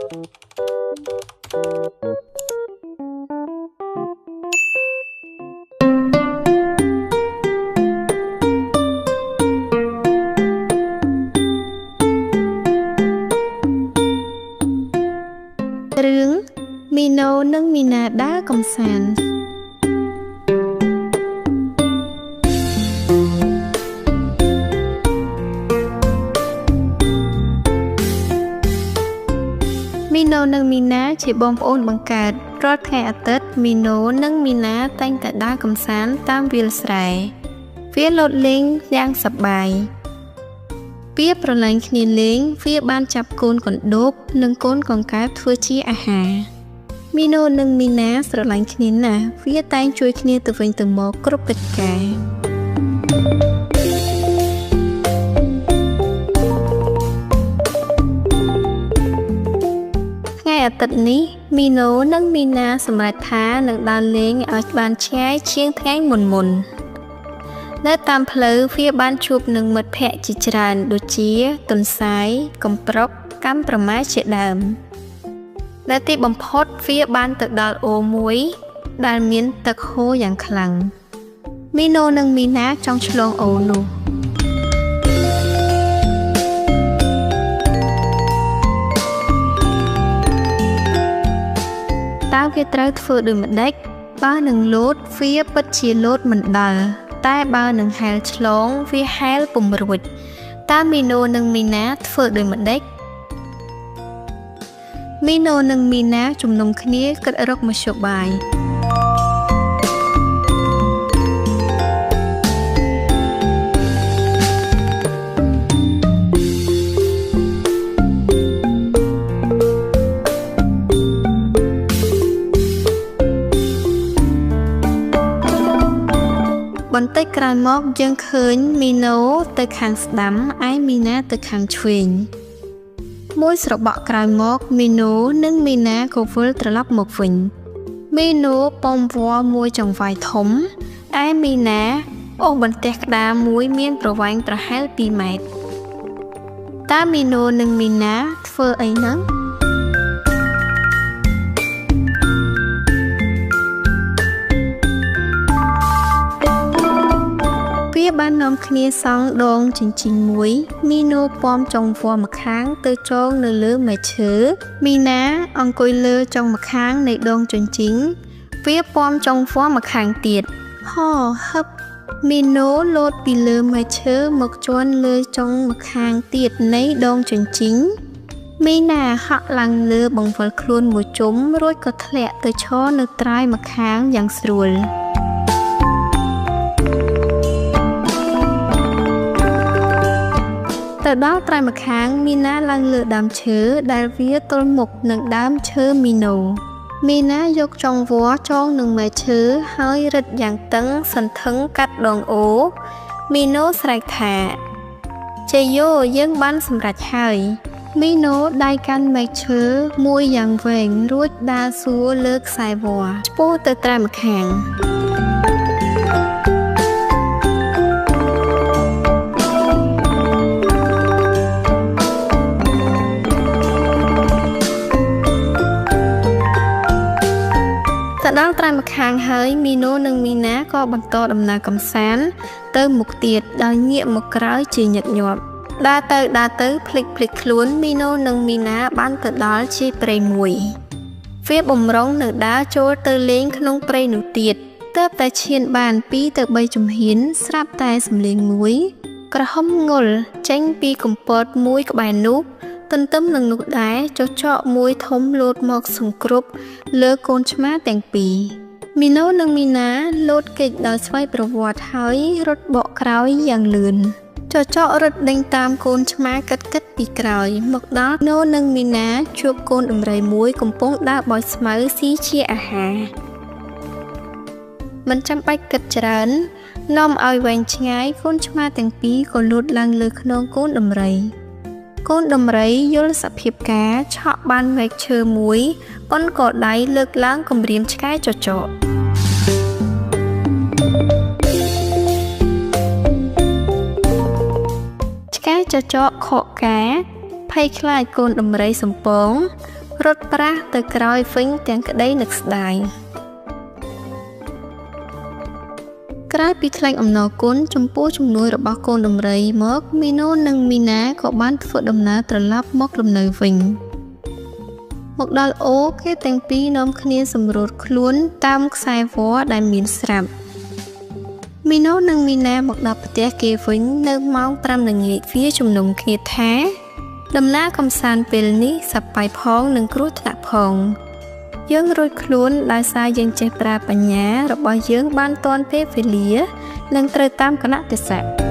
រឿងមីណូនិងមីណាដើរកម្សាន្តមីណូនិងមីណាជាបងប្អូនបង្កើតរាល់ថ្ងៃអាទិត្យមីណូនិងមីណាតែងតែដើរកម្សាន្តតាមវាលស្រែវាលោតលេងយ៉ាងសប្បាយវាប្រឡែងគ្នាលេងវាបានចាប់កូនកណ្ដូបនិងកូនកង្កែបធ្វើជាអាហារមីណូនិងមីណាស្រឡាញ់គ្នាណាស់វាតែងជួយគ្នាទៅវិញទៅមកគ្រប់កិច្ចការថ្ងៃអាទិត្យនេះមីណូនិងមីណាសម្រេចថានឹងដើរលេងឲ្យបានឆ្ងាយជាងថ្ងៃមុនៗនៅតាមផ្លូវវាបានជួបនឹងមិត្តភក្តិជាច្រើនដូចជាទន្សាយកំប្រុកកាំប្រម៉ែជាដើមនៅទីបំផុតវាបានទៅដល់អូរមួយដែលមានទឹកហូរយ៉ាងខ្លាំងមីណូនិងមីណាចង់ឆ្លងអូរនោះតើវាត្រូវធ្វើដូចម្តេចបើនឹងលោតវាពិតជាលោតមិនដល់តែបើនឹងហែលឆ្លងវាហែលពុំរួចតើមីណូនិងមីណាធ្វើដូចម្តេចមីណូនិងមីណាជំនុំគ្នាគិតរកមធ្យោបាយបន្តិចក្រោយមកយើងឃើញមីណូទៅខាងស្ដាំឯមីណាទៅខាងឆ្វេងមួយស្របក់ក្រោយមកមីណូនិងមីណាក៏វិលត្រឡប់មកវិញមីណូប៉មវល្លិមួយចង្វាយធំឯមីណាអូសបន្ទះក្តារមួយមានប្រវែងប្រហែល2ម៉ែត្រតើមីណូនិងមីណាធ្វើអីហ្នឹងវាបាននាំគ្នាសង់ដងជញ្ជីងមួយមីណូប៉មចុងវល្លិម្ខាងទៅចងនៅលើមែកឈើមីណាអង្គុយលើចុងម្ខាងនៃដងជញ្ជីងវាប៉មចុងវល្លិម្ខាងទៀតហហឹបមីណូលោតពីលើមែកឈើមកជាន់លើចុងម្ខាងទៀតនៃដងជញ្ជីងមីណាហក់ឡើងលើបង្វិលខ្លួនមួយជុំរួចក៏ធ្លាក់ទៅឈរនៅត្រើយម្ខាងយ៉ាងស្រួលទៅដល់ត្រើយម្ខាងមីណាឡើងលើដើមឈើដែលវាទល់មុខនឹងដើមឈើមីណូមីណាយកចុងវល្លិចងនឹងមែកឈើហើយរឹតយ៉ាងតឹងសន្ធឹងកាត់ដងអូរមីណូស្រែកថាជ័យយោយើងបានសម្រេចហើយមីណូដៃកាន់មែកឈើមួយយ៉ាងវែងរួចដើរសួរលើខ្សែវល្លិឆ្ពោះទៅត្រើយម្ខាងទៅដល់ត្រើយម្ខាងហើយមីណូនិងមីណាក៏បន្តដំណើរកម្សាន្តទៅមុខទៀតដោយងាកមកក្រោយជាញឹកញាប់ដើរទៅដើរទៅភ្លេចភ្លេចខ្លួនមីណូនិងមីណាបានទៅដល់ជាព្រៃមួយវាបំរុងនៅដើរចូលទៅលេងក្នុងព្រៃនោះទៀតទើបតែឈានបាន2ទៅ3ជំហានស្រាប់តែសំឡេងមួយក្រហមងុលចេញពីកំពតមួយក្បែរនោះទន្ទឹមនឹងនោះដែរចចកមួយធំលោតមកសង្គ្រប់លើកូនឆ្មាទាំងពីរមីណូនិងមីណាលោតគេចដោយស្វ័យប្រវត្តិហើយរត់បកក្រោយយ៉ាងលឿនចចករត់ដេញតាមកូនឆ្មាកិតកិតពីក្រោយមកដល់ណូនិងមីណាជួបកូនដំរីមួយកំពុងដើរបោចស្មៅស៊ីជាអាហារមិនចាំបាច់គិតច្រើននាំឲ្យវែងឆ្ងាយកូនឆ្មាទាំងពីរក៏លោតឡើងលើខ្នងកូនដំរីកូនដំរីយល់សភាពការឆក់បានមែកឈើមួយប៉ុនកដៃលើកឡើងគំរាមឆ្កែចចកឆ្កែចចកខកការភ័យខ្លាចកូនដំរីសំពង រត់ប្រាស់ទៅក្រោយវិញទាំងក្តីនឹកស្ដាយក្រោយពីថ្លែងអំណរគុណចំពោះជំនួយរបស់កូនដំរីមកមីណូនិងមីណាក៏បានធ្វើដំណើរត្រឡប់មកលំនៅវិញមកដល់អូគេទាំងពីរនាំគ្នាសម្រួតខ្លួនតាមខ្សែវល្លិដែលមានស្រាប់មីណូនិងមីណាមកដល់ផ្ទះគេវិញនៅម៉ោង5ល្ងាចវាជំនុំគ្នាថាដំណើរកម្សាន្តពេលនេះសប្បាយផងនិងគ្រោះថ្នាក់ផងយើងរួចខ្លួនដោយសារយើងចេះប្រើបញ្ញារបស់យើងបានទាន់ពេលវេលានិងត្រូវតាមកលៈទេសៈ